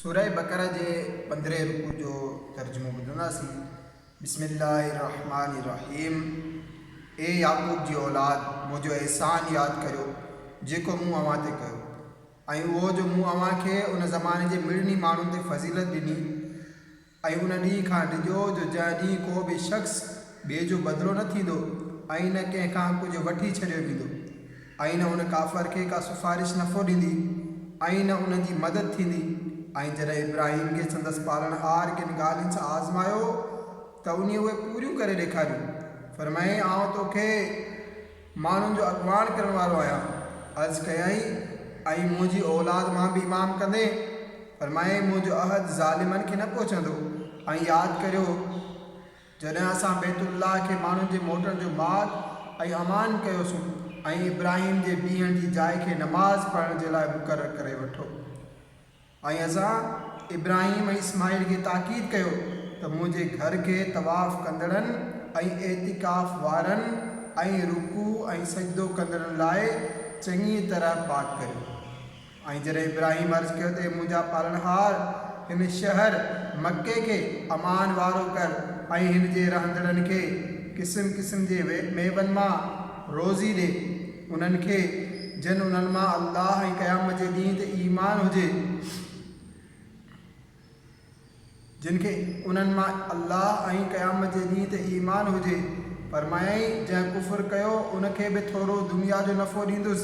سوره بقره جي پندرهين رڪوع جو ترجمو ٻڌنداسين. بسم الله الرحمٰن الرحيم اي يعقوب جي اولاد! منهنجو احسان ياد ڪريو جيڪو مون اوهان تي ڪيو ۽ اهو جو مون اوهان کي ان زماني جي مڙني ماڻهن تي فضيلت ڏني ۽ ان ڏينهن کان ڊڄو جو جنهن ڏينهن ڪو به شخص ٻئي جو بدلو نه ٿيندو ۽ نه ڪنهن کان ڪجهه وٺي ڇڏيو ويندو ۽ نه ان ڪافر کي ڪا سفارش نفعو ڏيندي ۽ نه انهن جي مدد ٿيندي. ۽ جڏهن ابراهيم کي سندس پالڻهار ڪن ڳالهين سان آزمايو ته انهيء اهي پوريون ڪري ڏيکاريون. فرمايائين، آئون توکي ماڻهن جو اڳواڻ ڪرڻ وارو آهيان. عرض ڪيائين، ۽ منهنجي اولاد مان به امام ڪندين؟ فرمايائين، منهنجو عهد ظالمن کي نه پهچندو. ۽ ياد ڪريو! جڏهن اسان بيت الله کي ماڻهن جي موٽڻ جو ماڳ ۽ امان ڪيوسون ۽ ابراهيم جي بيهڻ جي جاء کي نماز پڙهڻ جي لاء مقرر ڪري وٺو. ۽ اسان ابراهيم ۽ اسماعيل کي تاڪيد ڪيو ته منهنجي گهر کي طواف ڪندڙن ۽ اعتڪاف وارن ۽ رڪوع ۽ سجدو ڪندڙن لاء چڱيء طرح پاڪ ڪريو. ۽ جڏهن ابراهيم عرض ڪيو ته اي منهنجا پالڻهار! هن شهر، مڪي، کي امان وارو ڪر ۽ هن جي رهندڙن کي قسم قسم جي ميون مان روزي ڏي. انهن کي، جن انهن مان الله ۽ قيامت جي ڏينهن تي ايمان هجي، جن کي انهن مان الله ۽ قيامت جي ڏينهن تي ايمان هجي، فرمايائين، جنهن ڪفر ڪيو ان کي به ٿورو دنيا جو نفعو ڏيندس،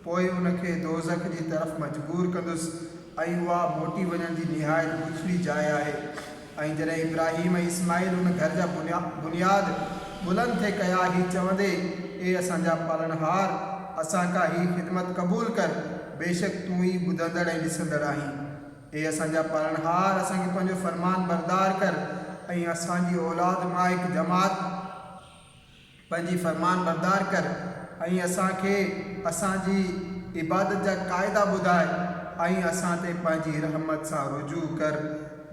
پوء ان کي دوزخ جي طرف مجبور ڪندس ۽ اها موٽي وڃڻ جي نهايت بڇڙي جاء آهي. ۽ جڏهن ابراهيم ۽ اسماعيل ان گهر جا بنياد بلند ٿي ڪيا هي چوندي، اي اسان جا پالڻهار! اسان کان هي خدمت قبول ڪر، بيشڪ تون ئي ٻڌندڙ ۽ ڏسندڙ آهين. اي اسان جا پالڻهار! اسان کي پنهنجو فرمانبردار ڪر ۽ اسان جي اولاد مان هڪ جماعت پنهنجي فرمانبردار ڪر ۽ اسان کي اسان جي عبادت جا قاعدا ٻڌاء ۽ اسان تي پنهنجي رحمت سان رجوع ڪر،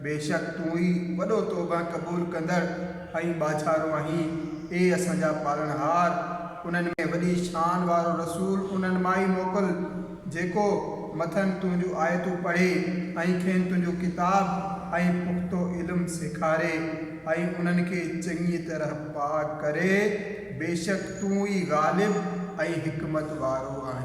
بيشڪ تون ئي وڏو توبه قبول ڪندڙ ۽ ٻاجهارو آهين. اي اسان جا پالڻهار! انهن ۾ وڏي شان وارو رسول انهن مان ئي موڪل، جيڪو مٿن تنهنجون آيتون پڙهي ۽ کين تنهنجو ڪتاب ۽ پختو علم سيکاري ۽ انهن کي چڱيء طرح پاڪ ڪري، بيشڪ تون ئي غالب ۽ حڪمت وارو آهين.